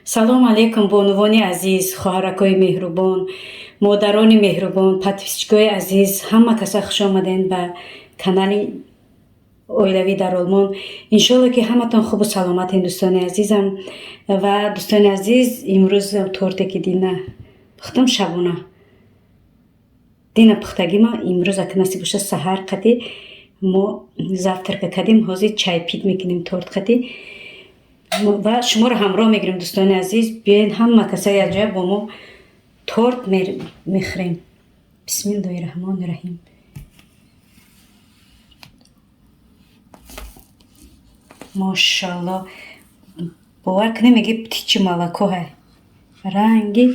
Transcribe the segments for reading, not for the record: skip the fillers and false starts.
Салом алейкум, бонувони азиз, хоҳаракҳои меҳрубон, модарони меҳрубон, подписчикои азиз, ҳама каса хуш омаден ба канали оилавӣ дар Олмон. Иншолло, ки ҳаматон хубу саломатен, дӯстони азизам. Ва дӯстони азиз, имрӯз торте, ки дина пухтам, шабона дина пухтагима, имрӯз ака насиб боша, саҳар қати мо завтрака кардем. Ҳозир чай пить мекунем торт қати ва шуморо ҳамроҳ мегирем. Дӯстони азиз, биёед, ҳама каса якҷоя бо мо торт мехӯрем. Бисмиллоҳи раҳмони раҳим. Мошалло, бовар кунем, меги птичье молоко ҳай, ранги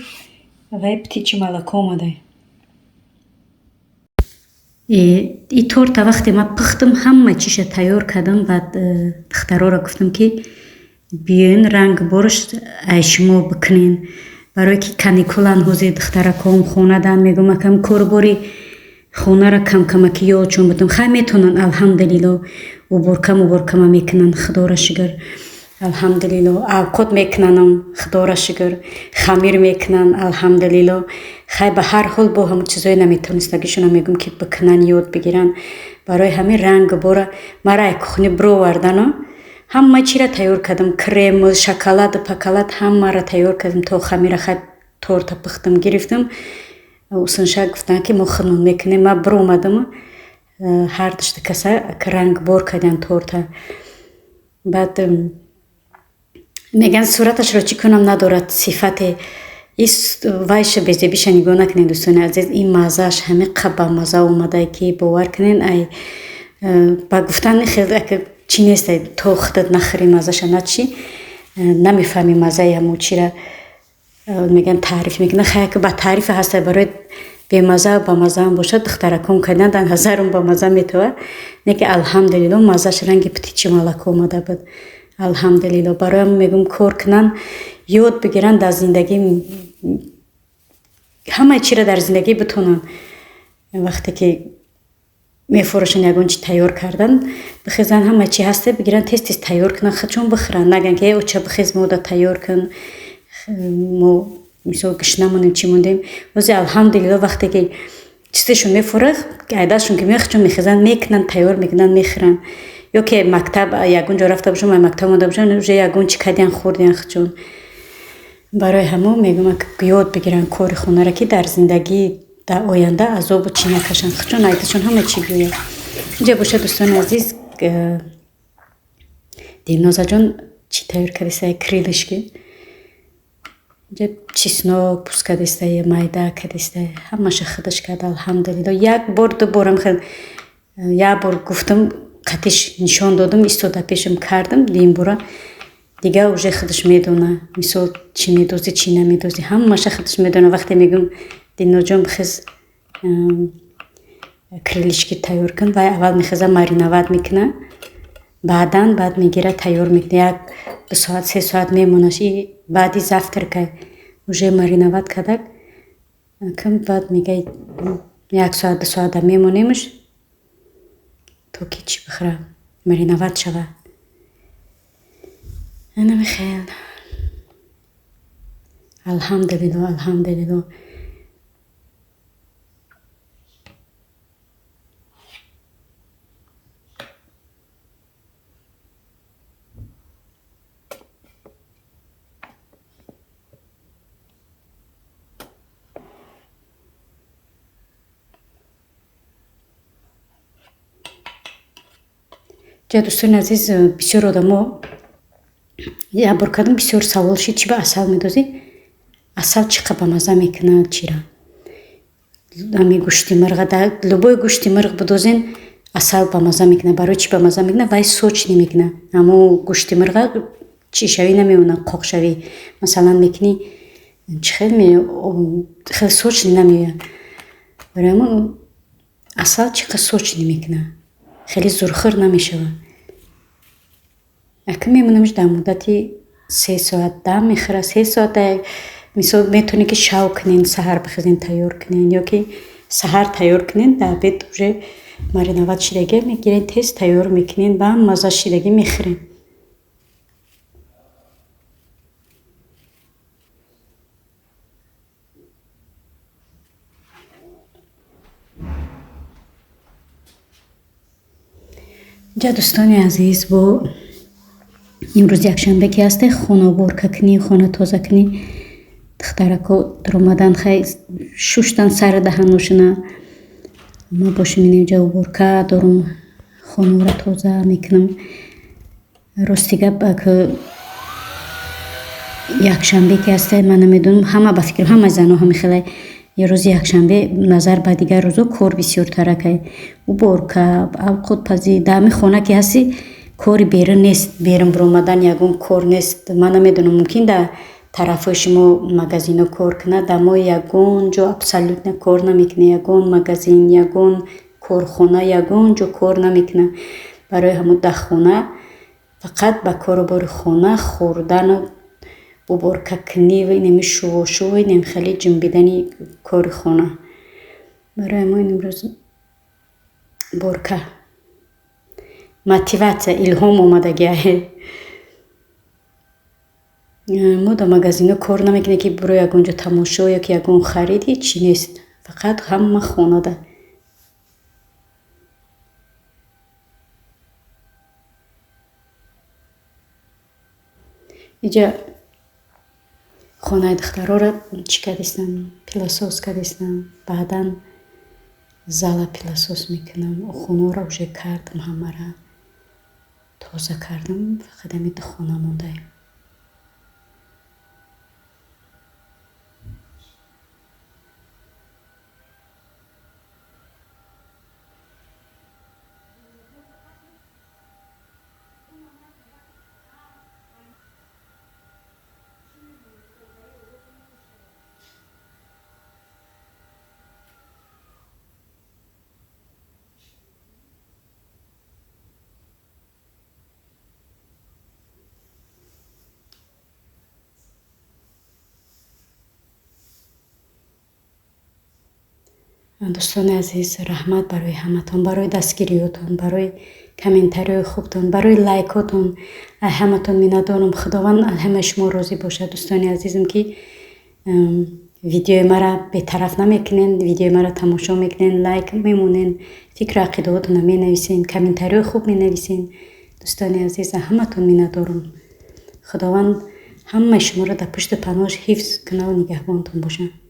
вай птичье молоко омадай. И торта вақте ман пухтам, ҳама чиша тайёр кардам, баъд духтароро гуфтам, ки биёен, ранг борш ай шумо бикунен, барое ки каникулан ҳозир, духтараком хонадан. Мегӯм, акам корбори хонара камкамаки ёдшон будам. Хай, метавонанд, алҳамдулилло, уборка муборкама мекунанд, худоро шукр, алҳамдулилло, авқот мекунанам, худоро шукр, хамир мекунанд, алҳамдулилло. Хай, ба ҳар ҳол бо ҳамон чизое наметавонистагишона мегӯм, ки бикунанд, ёд бигиранд. Барои ҳамин ранг бора мара ай кухня бировардану ҳама чиро тайёр кардам: крем, шоколаду пакалад, ҳамаро тайёр кардам то хамира. Хай, торта пухтам, гирифтам. Усунша гуфтанд, ки мо худмон мекунем. Ман биромадаму ҳар душта каса рангбор карданд торта. Баъд мегӯянд, сураташро чӣ кунам, надорад сифате. Вайша безебиша нигоҳ накунед, дӯстони азиз, ин маззааш ҳамиқа бамазза омадае, ки бовар кунед, ай ба гуфтан хеле чӣ нест. То худат нахӯри, маззаша начӣ, намефаҳми маззаи ҳамон чира. Мегӯянд, таъриф мекунанд. Хай, ба таърифа ҳаста, барои бемазза бамаззаам бошад, духтаракон карданд, дар назарам бамазза метавад. Не ки, алҳамдулилло, маззаш ранги птичье молоко омада буд, алҳамдулилло. Бароям мегӯм, кор кунанд, ёд бигиранд, дар зиндагӣ ҳамаи чиро дар зиндагӣ битонанд. Вақте ки мефурӯшанд, ягон чи тайёр кардан, бихезанд, ҳама чи ҳаста бигиранд, тез тез тайёр кунанд, худшон бихӯранд, нагӯянд, ки э, оча, бихез, мода тайёр кун, мо мисол гушна монем, чӣ мондем. Ҳозир, алҳамдулилло, вақте ки чизешон мефурӯх, айдашон ки мехӯчон, мехезанд, мекунанд, тайёр мекунанд, мехӯранд. Ё ки мактаб ягон ҷо рафта бошам, мактаб омада бошам, уже ягон чи кардиян, хӯрдиян худшон. Барои ҳамон мегӯям, ёд бигиранд кори хонаро, ки дар зиндагӣ дар оянда азобу чӣ накашанд, худшон айдашон ҳама чӣ биёяд. Инҷа бошад, дӯстони азиз, Дилнозаҷон чӣ тайёр кардиста? Крылышки. Инҷа чеснок пӯст кардиста, майда кардиста, ҳамаша худаш кард, алҳамдулилло. Як бор, ду борам, як бор гуфтам, қатиш нишон додам, истода пешам кардам. Дуюм бора дигар уже худаш медона, мисол, чӣ медозӣ, чӣ намедозӣ, ҳамаша худаш медона. Вақте мегӯм, Дилнозҷон, бихез, крылышки тайёр кун, вай аввал мехеза, мариновать мекуна, баъдан баъд мегира, тайёр мекуна. Як ду соат, 3 соат мемонаш и баъди завтрака уже мариновать кардак кам. Баъд мега, як соат, 2 соата мемонемш, то ки чӣ бихӯра, мариновать шава. Анами хел, алҳамдулилло, алҳамдулилло. Ҷа, дӯстони азиз, бисёр одамо, як бор кардам, бисёр савол шид, чӣ ба асал медозӣ, асал чӣ қа бамазза мекунад чира? Ами гӯшти мирға, любой гӯшти мирғ бидозен, асал бамазза мекунад. Барои чӣ бамазза мекунад? Вай сочный мекунад. Ҳамо гӯшти мирға чишавӣ намемонад, қоқшавӣ масалан мекунӣ, чӣ хел хеле сочный намеояд. Барои ҳамон асал чӣ қа сочный мекунад, хеле зурхӯр намешавад. Акн мемонамш, дар муддати 3 соат дам мехӯрад. 3 соат мисол метавонед, ки шав кунен, саҳар бихезен, тайёр кунен, ё ки саҳар тайёр кунен, дар обед уже мариновать шидагӣ мегирен, тез тайёр мекунен, ба мазза шидагӣ мехӯрем. Инҷа, дӯстони азиз, бо имрӯз якшанбе ки ҳасте, хона уборка кунӣ, хона тоза кунӣ. Духтарако дуромадан, хай, шуштан сари даҳаношона. Ма бошем, инҷа уборка дорум, хонаро тоза мекунам. Рости гап, якшанбе ки ҳасте, ман намедонам, ҳама, ба фикрам, ҳамаи занҳо ҳамин хеле, рӯзи якшанбе назар ба дигар рӯзо кор бисёртаракай: уборка, авқотпазӣ. Дар ҳамин хона ки ҳастӣ, кори берун нест, берун биромадан ягон кор нест. Ман намедонам, мумкин дар тарафҳои шумо магазинҳо кор кунад, дар мо ягон ҷо абсолютно кор намекунад, ягон магазин, ягон корхона, ягон ҷо кор намекунад. Барои ҳамун дар хона фақат ба кору бори хона, хӯрдану уборка куниву инами шувошуву инами хеле ҷунбидани кори хона. Барои ҳамон имрӯз уборка, мотивация, илҳом омадагиа. Мо дар магазинҳо кор намекунем, ки биро ягон ҷо тамошо ё ки ягон харид, ҳечи нест, фақат ҳама хонада. Инҷа хонаи духтарора чӣ кардистам? Пылесос кардистам. Баъдан зала пылесос мекунам. Хонаро уже кардам, ҳамаро тоза кардам, фақат ҳамин ду хона мондаем. Дӯстони азиз, раҳмат барои ҳаматон, барои дастгириётон, барои комментариҳои хубтон, барои лайкотон. Ҳаматон миннатдорам. Худованд аз ҳамаи шумо розӣ бошад, дӯстони азизам, ки видеои маро бетараф намекунед, видеои маро тамошо мекунед, лайк мемонед, фикру ақидаҳотонро менависед, комментариҳои хуб менависед. Дӯстони азиз, ҳаматон миннатдорам. Худованд ҳамаи шуморо дар пушту паноҳаш ҳифз кунаву нигаҳбонтон бошад.